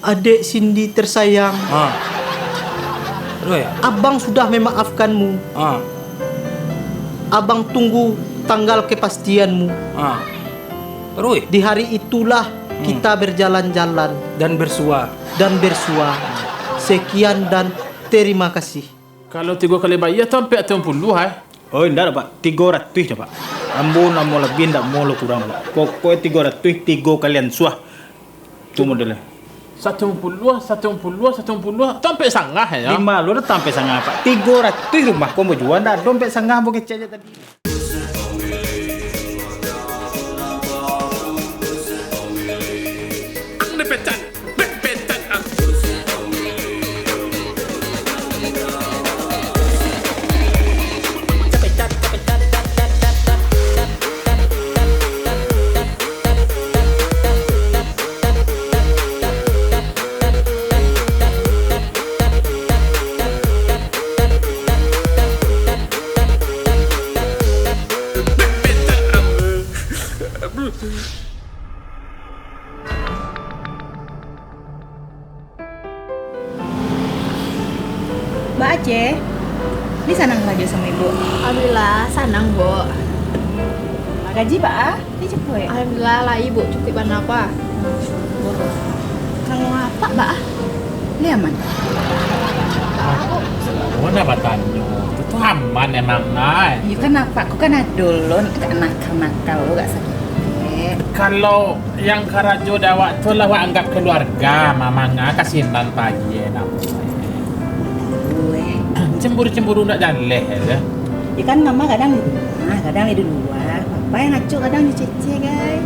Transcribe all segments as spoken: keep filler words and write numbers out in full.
Adek Cindy tersayang, Ha. Aduh, ya. Abang sudah memaafkanmu. Ha. Abang tunggu tanggal kepastianmu. Ha. Terus? Di hari itulah Hmm. kita berjalan-jalan Dan bersua. dan bersua. Sekian dan terima kasih. Kalau tigo kali bayia tu ampek atau puluah, eh? Oh, indak lah, Pak. Tigo ratuih dah, Pak. Ambo namo labiah indak mo lo kurang, Pak. Pokoknyo tigo ratuih, tigo kali ansuah. Tu modelnyo. Satu puluah, satu puluah, satu puluah, tu ampek sangah, ya? Di ma lo dah ampek sangah, Pak. Tigo ratuih rumah ko ambo jua, ndak ado ampek sangah ambo kecek je tadi. Ang dipecat. Ba Aceh, ni sanang karajo samo ibu? Alhamdulillah, sanang, Bu. Gaji baa? Ni cukuik? Alhamdulillah, lai, Bu. Cukuik bana, Pa. Kalau apak baa? Ni aman? Baa, Bu? Oh, nak batanyo. Tu, tu aman emang, ai. Iyo kan, apak ko kan ado lo, agak nakal-nakal lo, agak sakik. Kalau Yang karajo di awak tu lah awak anggap kaluarga, mamang, ah, kasinan pagi, eh, namo. Aduh, eh. Cemburu-cemburu ndak jaleh aja. Ya kan, mama kadang di rumah, kadang di luar. Papa yang ngaco kadang di Cece, guys.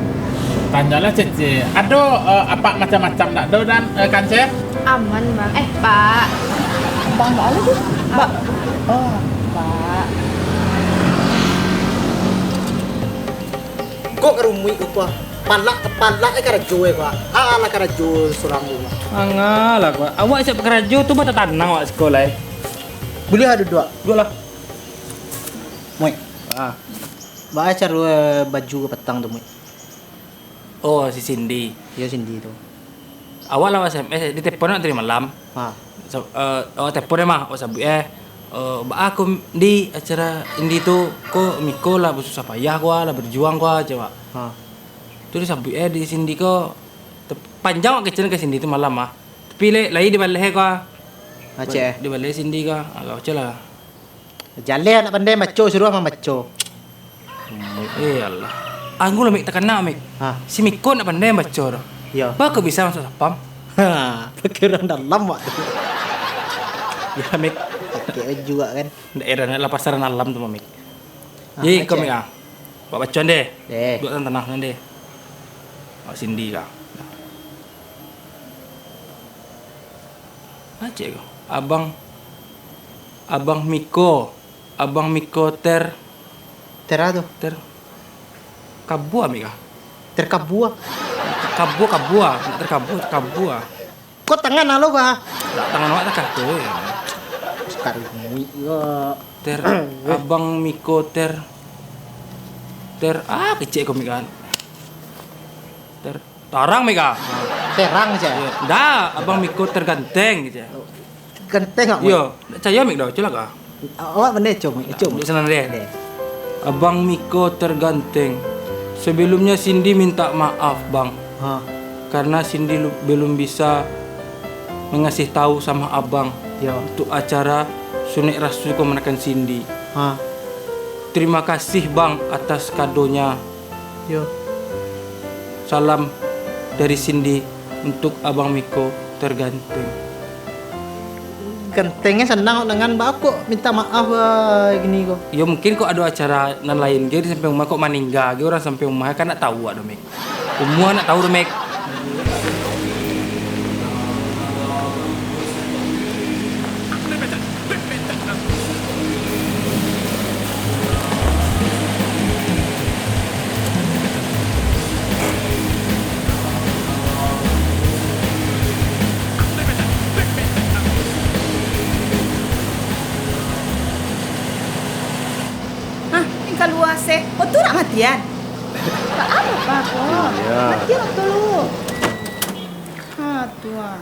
Tanyolah Cece. Ado, eh, apak macam-macam ndak do dan, eh, kan, Ce? Aman, Bang. Eh, Pak. Bang, Bang, tu? Bang. Oh, Pak. Kok ka rumuik ko, Pak? Palak, palak, eh, karajo, eh, Pak. Alah, karajo surang tu, Pak. Mangalah, Pak. Awak siap karajo tu, batatanang awak siko lai, eh. Buliah duduak? Duduaklah. Muik. Ah. Baa caro, eh, baju ka patang tu, Muik? Oh, si Cindy. Iyo, Cindy tu. Awak lah S M S, di telepon awak tadi malam. Ha. Sa-, eh, awak telepon mah, awak sabuik, eh, eh, "Baa ko di acara Indi tu, ko miko lah basusah payah ko, lah berjuang ko," cek awak. Ha. Tu disabuik, eh, di Cindy ko, te-, panjang awak kecek ka Cindy tu malam mah. Tapi lai, lai dibaleh ko. Aceh, eh? Dibaleh Cindy ko. Agak kecek lah. Jaleh nak pandai baco, suruah mambaco. Eh, Allah. Anggu lah, Mik, takana, Mik. Ha. Si Miko nak pandai baco tu. Iyo. Baa kok bisa masuak satpam? Ha, pakai urang dalam, Wak, tu. Iyo, Mik. Pakai baju, Wak, kan? Daerah nak lah pasaran alam tu, Mik. Ha, jadi, iko, Mik, ah. Wak baco deh. Deh. Duduak tanah-tanah deh. Wak Cindy kah. Aceh ko. Abang, Abang Miko. Abang Miko ter-, Ter a tu? Ter-, kabua, Mik, kah? Terkabua? Kabua, kabua. Nak terkabua, terkabua. Kok tangan alo, kah? Nak tangan awak takah tu, eh. Sakali muik ko. Ter-, Abang Miko ter-, ter-, ah, kecek ko, Mik, kan. Ter-, Tarang, Mik, ah. Terang, cek. Iyo. Ndak, Abang Miko terganteng, cek. Ganteng, Wak? Iyo, ndak cayo, Mik, dah, cilaka. Awak pandai, Cong, Cong. Duduk sanang deh. Deh. Abang Miko terganteng. Sebelumnya Cindy minta maaf, Bang. Ha. Karena Cindy lu-, belum bisa mengasih tahu sama Abang Iyo. untuk acara Sunek Rasu kamanakan Cindy. Ha. Terima kasih, Bang, atas kadonya. Yo. Salam dari Cindy untuk Abang Miko terganteng. Gantengnyo sanang kok dengan, baa kok minta maaf, ah, gini ko. Yo, mungkin kok ado acara nan lain ge di samping rumah, kok maningga ge urang samping rumah, kan ndak tahu awak doh, Mik. Umua ndak tahu doh, Mik. Hah, nan kalua se. Oto nak matian? Baa, Pak, ko? Iyo. Matian oto lu. Ha, Tu ah.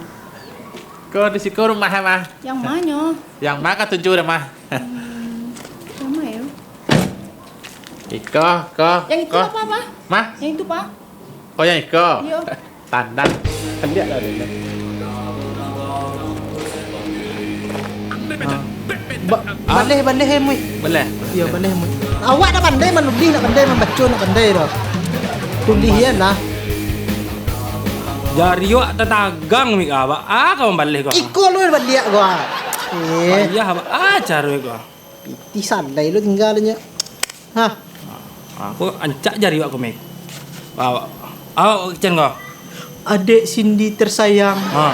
Ko di siko rumah, Mah? Yang manyo? Yang ma katuju deh, Mah? Hmm, yang ma yo? Iko, ko, Yang itu ko. Apa, Pak? Mah? Yang itu, Pak? Oh, yang iko? Iyo. Tanang. Liek lah dulu. Ah. Ba-, baleh, baleh, eh, Mui. Baleh. Iyo, baleh, Mui. Awak nak pandai manulih, nak pandai mambaco, nak pandai doh. Tulih je lah. Jari awak tatagang, Mik, ah, ba-, ah, ka mambaleh ko. Iko lo baliak ko, ah. Eh. Payah, ba-, ah, caro ko. Pitih salai lo tinggalanyo. Hah? Ah, ko ancak jari awak ko, Mik. Awak, awak kecen ko. Adek Cindy tersayang. Ha.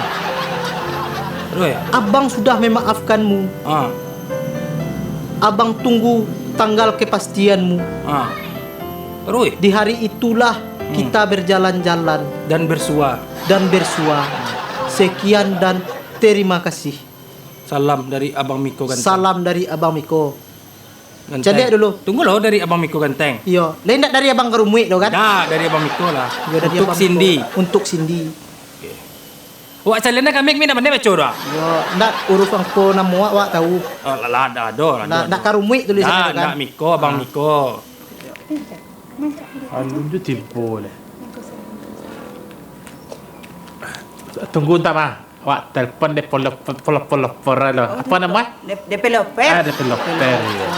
Aduh, eh. Abang sudah memaafkanmu. Ha. Abang tunggu tanggal kepastianmu. Ha. Aduh, eh. Di hari itulah Hmm. kita berjalan-jalan Dan bersua. dan bersua. Sekian dan terima kasih. Salam dari Abang Miko Ganteng. Salam dari Abang Miko. Ganteng. Caliak dulu. Tunggu lo dari Abang Miko Ganteng. Iyo. Lain ndak dari Abang Karumuik tu kan? Ndak, dari Abang Miko lah. Iyo, dari Untuk Abang Cindy. Miko. Untuk Cindy. Oke. Awak caliak nak kami, kami ndak pandai baco doh. Iyo, ndak urusan ko namo awak, awak tahu. Oh, lah, lah, ado, ado, ado, Ndak, ado. ndak Karumuik tulisan Ndak, itu kan? ndak Miko, Abang Ah. Miko. Alun tu tibo leh. Tunggu entah, Mah. Awak telepon developer, developer, developer lo. Oh, Apa nama? de-, developer. Ah, developer, iyo.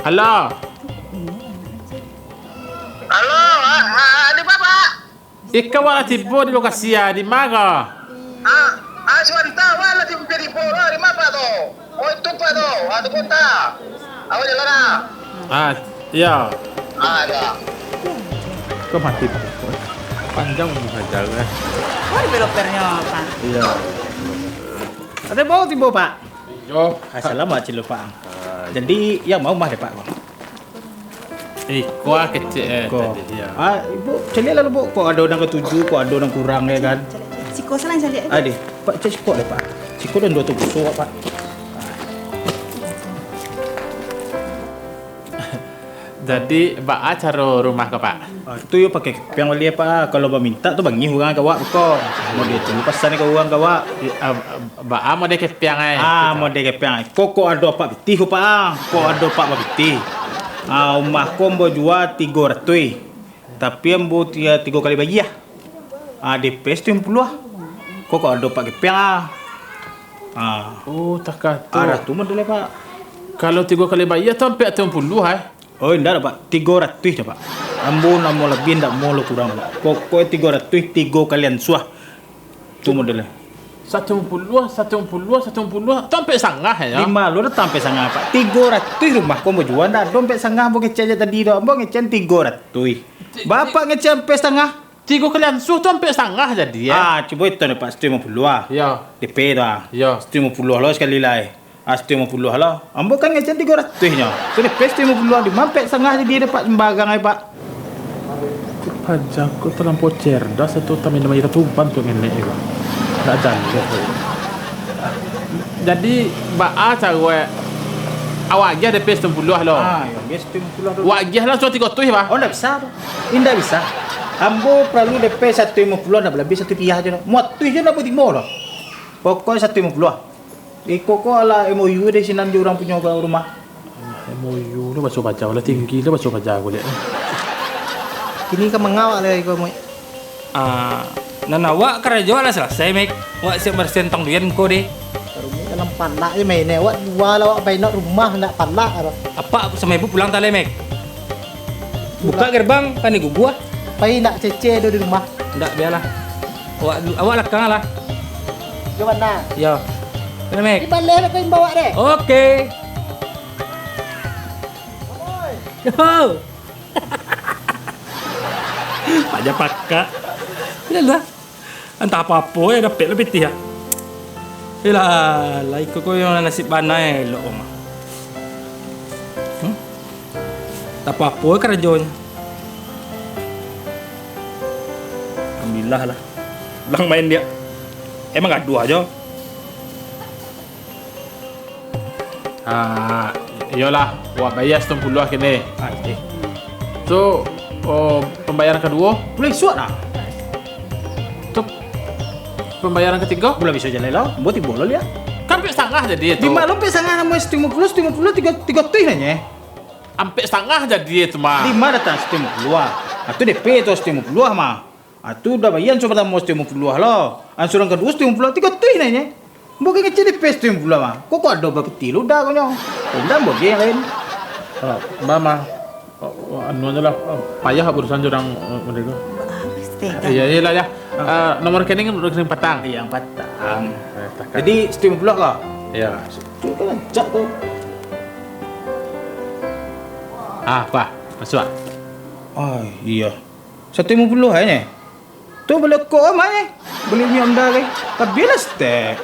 Halo. Halo, ah, ah, di ma, Pak? Iko awak lah tibo di lokasi ah, di ma ko? Ah, ah, sabanta, awak lah tibo, tibo lah, di ma, Pak, tu? Oh, itu, Pak, tu. Ah, tu kota. Awak jalan ah. Ah, iyo. Ah, ado. Kok mati, Pak? Panjang umur saja, eh. Oh, developernyo, Pak. Iyo. Ado baru tibo, Pak? Iyo. Assalamualaikum, Pak. Ah, Jadi, yang mau mah deh, Pak? Iko ah kecek, eh, Ko. tadi, iyo. Ah, ibu, caliak lah, Bu. Kok ado nan katuju, kok ado nan kurang, yo kan? Caliak, caliak. Siko salah caliak. Ah, deh. Pak, cek siko deh, Pak. Siko dan duo tu buso, Pak. Jadi, baa caro rumah ko, Pak? Ah, tu yo pakai kepiang baliak, Pak. Kalau bamintak tu bangih urang ka awak ko. Model tu pasan ka urang ka awak. I, ah, baa model kepiang ai? Ah, model kepiang ai. Ko, ko ado apak pitih ko, Pak. Ko ado apak bapitih. Ah, rumah ko ambo jua tigo ratuih. Tapi ambo ti-, tigo kali bayia. Ah, D P satuih limo puluah. Ko, ko ado apak kepiang ah. Ah. Oh, takato. Arah tu model, Pak. Kalau tigo kali bayia tu ampek satuih limo puluah, eh? Oh, indak doh, Pak. Tigo ratuih doh, Pak. Ambo ndak mau labiah, ndak mau lo kurang, Pak. Pokoknyo tigo ratuih, tigo kali ansuah. Tu modelnyo. Satuih limo puluah, satuih limo puluah, satuih limo puluah. Tu ampek sangah, yo? Di ma lo ado ampek sangah, Pak? Tigo ratuih rumah ko ambo jua, ndak ado ampek sangah ambo ngecek tadi tu. Ambo ngecek tigo ratuih. Ti-, Bapak ti-, ngecek ampek sangah? Tigo kali ansuah tu ampek sangah jadi, eh? Ah, cubo itu ni, Pak, satuih limo puluah. Yo. D P tu, ah. Yo. Satuih limo puluah lo sakali lai. Ah, satuih limo puluah lo. Ambo kan ngecek tigo ratuihnyo. Tu D P satuih limo puluah, di ma ampek sangah jadi dapek sembarang ai, Pak. Paja ko talampau cerdas atau taminam aia tuban tu ngenek ko. Ndak jaleh. Jadi, baa caro, eh, awak agiah D P satuih limo puluah lo? Ah, yo, agiah satuih limo puluah dulu. Awak agiah lah sudah tigo ratuih, Pak. Oh, ndak bisa tu. Indak bisa. Ambo paralu D P satuih limo puluah, ndak balabiah satuih piah jo. Muatuih jo ndak batimo doh. Pokoknyo satuih limo puluah. Iko ko alah M O U deh sinan jo urang punyo rumah. M O U lo baso paja, lah tinggi lo baso paja ko liek. Kini ka manga awak lai ko, Mik? Ah, nan awak karajo lah salasai, Mik. Awak siap barasiahan tang duyan ko deh. Rumik dalam palak je main, eh. Awak jua lah, awak bainok rumah, ndak palak doh. Apak samo ibu pulang talai, Mik. Buka gerbang, kan diguguah. Pai ndak kecek doh di rumah. Ndak, bialah. Awak, awak lakang lah. Yo, bana. Yo. Bana, Mik? Di baleh lah kau imbau awak deh. Oke. Yo. Paja pakak. Bialah. Antah apo-apo, eh, dapek lah pitih, ah. Iyolah, lah iko ko yang nasib bana, eh, elok mah. Hmm? Tak apo-apo, eh, karajonyo. Alhamdulillah lah. Pulang main dia. Emang gaduah jo. Ah, iyolah, wak bayia satuih limo puluah kini. Ah, eh. So, oh, pambayaran kaduo? Bulan isuak nah. Tu, pambayaran katigo? Bulan bisuak jaleh lo. Ambo tibo lo liak. Kan ampek satangah jadi tu. Dima lo ampek satangah, namuah satu limo puluah, satu limo puluah, tigo, tigo tuih nanye. Ampek satangah jadi tu mah. Dima datang satu limo puluah. Ah, tu D P tu satu limo puluah mah. Ah, tu udah bayia anso partamo satu limo puluah lo. Anso urang kaduo satu limo puluah, tigo tuih nanye. Ambo ka ngecek D P satu limo puluah mah. Kok, kok ado bapiti lo udah ko nyo. Udah ambo agiah nan lain. Ah, mama. Oh, anu aja lah, oh, payah urusan jo urang, eh, model tu. Ah, pasti. Eh, iya, iya lah, ya. Ah. Eh, nomor rekening, rekening patang. Iya, yang patang. Eh, takan. Jadi, satu limo puluah ko? Iya. Tu kan rancak tu. Ah, apa? Masuak. Oh, iya. Satu limo puluah aja. Tu bali rokok mah nyo. Bali minyak Honda ko. Tabilah setek.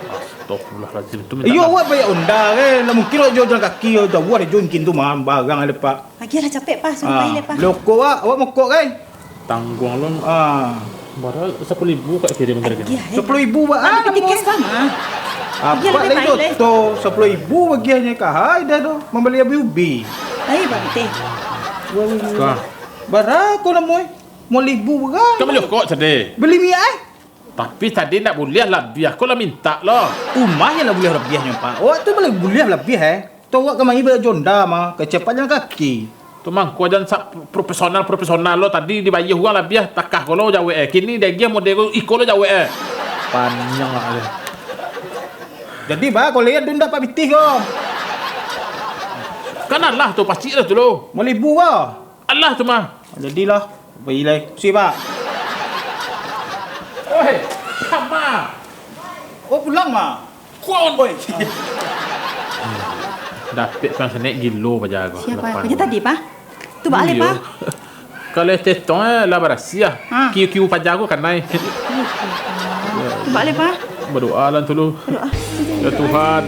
Astagfirullahaladzim, tu minta Iyo, maaf. Awak bayar Honda ko. Lah mungkin awak jo jalan kaki, jauah dari jo mungkin tu mah, barang ado, Pak. Agiahlah capek, Pak. Suruah Ah, pai, Pak. Bali rokok, Pak. Awak marokok ko? Tangguang lo. Ah. Bara sapuluah ribu ka kirim tadi. Agiah, eh. Sapuluah ribu, Pak. Ada Ah, pitih namuah. Kes, Pak, mah. Apak Agiah, lai pai, lai. Doto, sapuluah ribu bagiahnyo ka. Hai, dah tu. Mambali ubi-ubi. Ai, Pak Pitih. Wah, wah, wah. Kah. Bara ko namuah? Limo ribu bara. Kan bali rokok tadi. Bali minyak, eh? Tapi tadi ndak buliah labiah, ko lah mintak lo. Umah nyo lah buliah labiahnyo, Pak. Awak tu buliah, buliah labiah, eh. Tu awak kamari bali jo Honda mah, kecek Apak jalan kaki. Tu mangko jan sak profesional-profesional lo, tadi dibayia urang labiah, takah ko lo jawek, eh. Kini diagiah model ko, iko lo jawek, eh. Paniang lah, eh. Jadi, bah, ko liek dunda Pak Pitih ko. Kan alah tu, pacik lah tu lo. Limo ribu ko. Alah tu mah. Jadilah. Pai lai. Suik, Pak. Oi, kama. Oh, pulang, mah. Kuaun, boy. Dapek tukang sanek gilo paja ko. Siapa? Lapan. Paja tadi, Pak? Tu baa lai, Iyo. Pak? Kalau tetong, eh, lah barasiah. Ha. Kiu-kiu paja ko kanai. Tu baa lai, Pak? Badoa lah tu lo. Badoa. Ya Tuhan,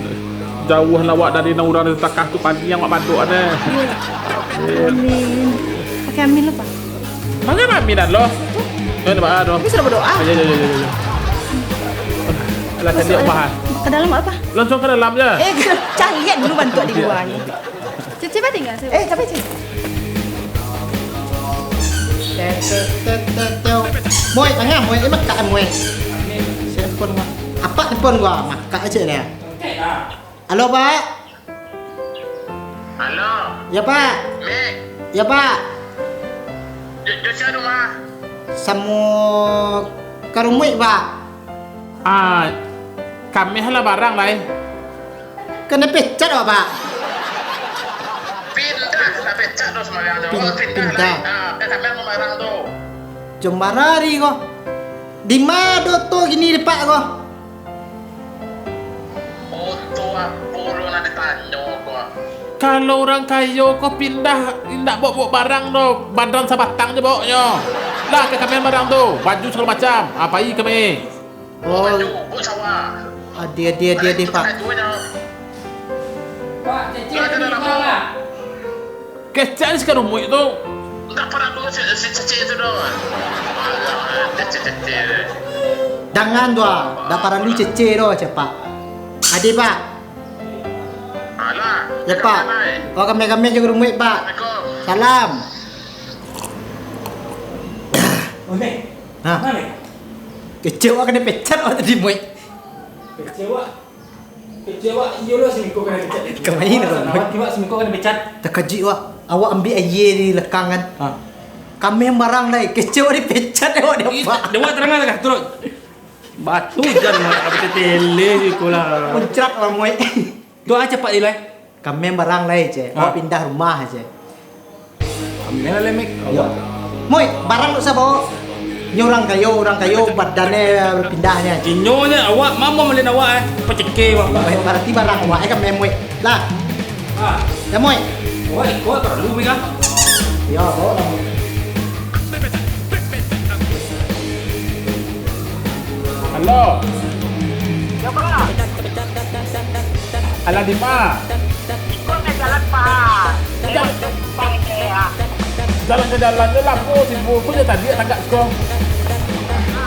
jauah lah awak dari nan urang nan takah tu, paniang awak badoa neh. Amin. Pakai amin lo, Pak. Pakai amin lo. Yo, nampak ah, tu. Tapi sudah badoa. Yo, yo, yo, yo, yo. Alah, cantik Masuk rumah, ah. Ke dalam apa? Langsung ke dalam je. Eh, caliak dulu bantuak di luar ni. Cece, Pak, tinggal, saya. Eh, tapi, Cece. Moi, tangah, Moi. Eh, makak, Moi. Saya telepon, Moi. Apak telepon gua, makak aja lah. Halo, Pak. Halo. Ya, Pak. Mek. Ya, Pak. Jo, jo sia tu, mah? Samo Karumuik, Pak. Ah, kameh lah barang lai. Kanai pecat awak, Pak. Pindah, lah pecat tu sembarang tu. Pin-, Awak pindah pindah. Lai. Ah, dah kameh mau barang tu. Jom barari ko. Di ma do to kini, Pak, ko? Oto apo lo nan ditanyo ko? Kalau urang kayo ko pindah, indak baok-baok barang doh, badan sabatang je baoknyo. Lah, ka kameh barang tu, baju sagalo macam, ah, pai kameh. Oh. Baju, buek sawah. Adi, adi, adi, adi, Pak. Baju nyo. Pak, cecek Lah, tu dah lamo. Kecek ni si Karumuik tu. Ndak paralu si, si Cece tu doh. Alah, Cece, Cece. Jangan tu ah. Ndak paralu Cece doh, cepak. Adi, Pak. Alah, Ya, Pak. Alah. Oh, kami-kami juga Karumuik, Pak. Assalamualaikum. Salam. Oke. Nah. Mana? Kecewa kena pecat awak tadi, Muik. Kecewa. Kecewa, iyo lo, simiko kena pecat. Kamain, Bang? Awak tiba simiko kena pecat. Takajik, wak. Awak ambiak aia di lekang, kan? Ha. Kameh barang lai. Kecewa dipecat, awak Ih, diapak. Dewa terang lah, turun. Batu jan, Mak. Apa tetele di kolam. Muncrak lah, Muik. Tu aja, Pak Ilai. Kameh barang lai, cek. Ha. Awak pindah rumah, cek. Ambil lah, Mek. Yo. Moi, barang tu sabo? Nyo urang kayo, urang kayo badannyo pindahnyo. Inyo nyo awak, mamo malin awak, eh. Pacike, Bang. Moi, barati barang awak, eh, kameh, Moi. Lah. Ah. Ya, Moi. Moi, kau perlu, Mek, ah? Yo, bawa lah, Moi. Halo. Yo, Bang. Alah, di ma? Ikut ka jalan, Pak. Jalan. Jalan ka jalan tu lamo tibo, ko jo tadi nak tagak siko.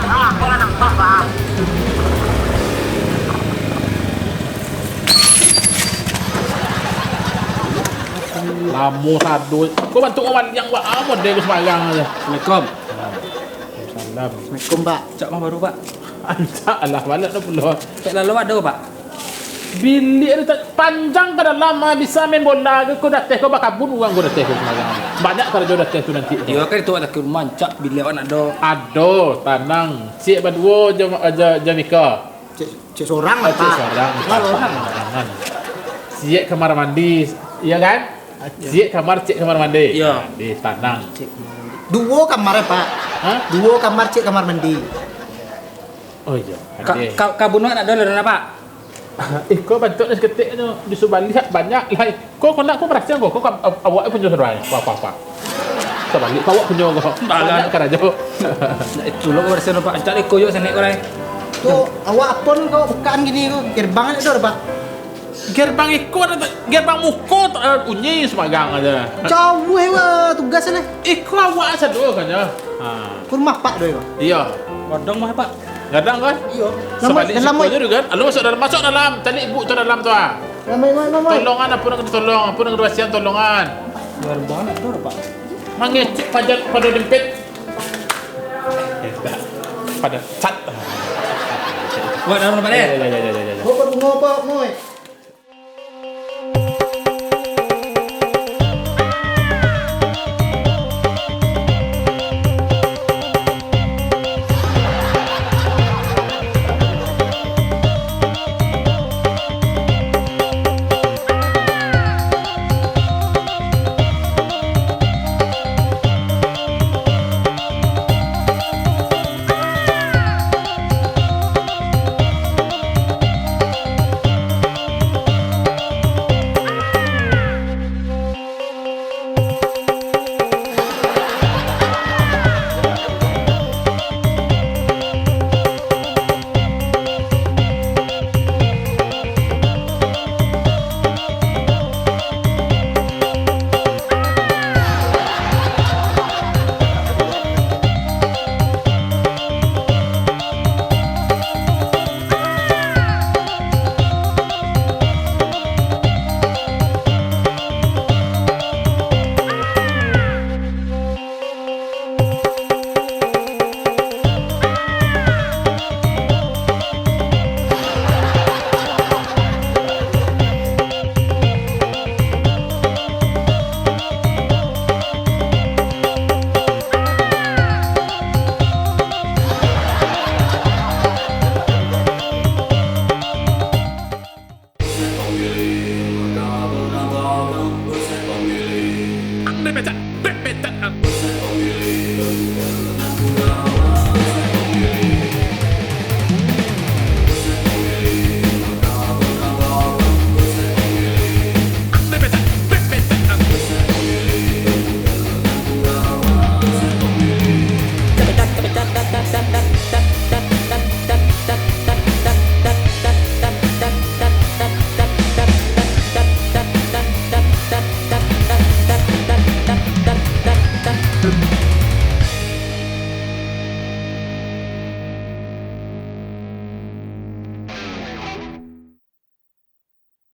Ah, ko lah nampak, Pak. Lamo sado. Ko bantuak urang maliang, wak. Ah, model ko sumbarang aja. Assalamualaikum. Salam. Assalamualaikum, Pak. Cak mah baru, Pak. Ancak alah, baliak dah pulo. Cak lalu ado, Pak. Biliak ado ta-, panjang ka dalam, ah, bisa main bola ko, ko dateh ko bakabun urang ko dateh ko sumbarang. Banyak karajo dateh tu nanti. Iyo, kan itu ado ka rumah, cak biliak awak nak ado. Ado, tanang. Ciek baduo jo, jo, jo Mika. Cek, cek sorang lah, Pak. Cek sorang. Cek sorang. Jangan. Ciek kamar mandi, iyo kan? Ciek kamar, ciek kamar mandi. Iyo. Di tanang. Cek kamar mandi. Duo kamar, Pak. Hah? Duo kamar, cek kamar mandi. Oh iyo. Ka-, ka-, kabun awak nak ado lah, Pak. Iko bantuak ni saketek tu, di subaliak banyak lah. Ko, ko nak ko barasiahan ko, ko ka-, a-, awak punyo sadonyo. Wah, wah, wah. Sabaliak ko awak punyo ko. Banyak karajo. Nak itu lo ko barasiahan, Pak. Ancak iko yo sanek ko lai. Tu, awak apo ko bukaan kini ko? Gerbang ado, Pak? Gerbang iko ado, gerbang muko tu, eh, unyi sumbarang aja. Jauah, wah, tugas ni. Iko awak sado kan yo. Ha. Ka rumah Pak doh, Pak? Iyo. Gadang mah, Pak. Gadang kan? Iyo. Sabaliak siko jo tu kan. Lalu masuk dalam, masuk dalam. Cari ibu tu dalam tu ah. Ramai, ramai, ramai. Tolongan, apo nan ka ditolong, apo nan ka dibarasiahan, tolongan. Luar banget tu, Pak. Mangecek pajak pado dempet. Eh, dah. Pado cat. Buat dalam, Pak, eh? Ya, ya, ya, ya, ya, ya. Bapak bunga, Pak, moi.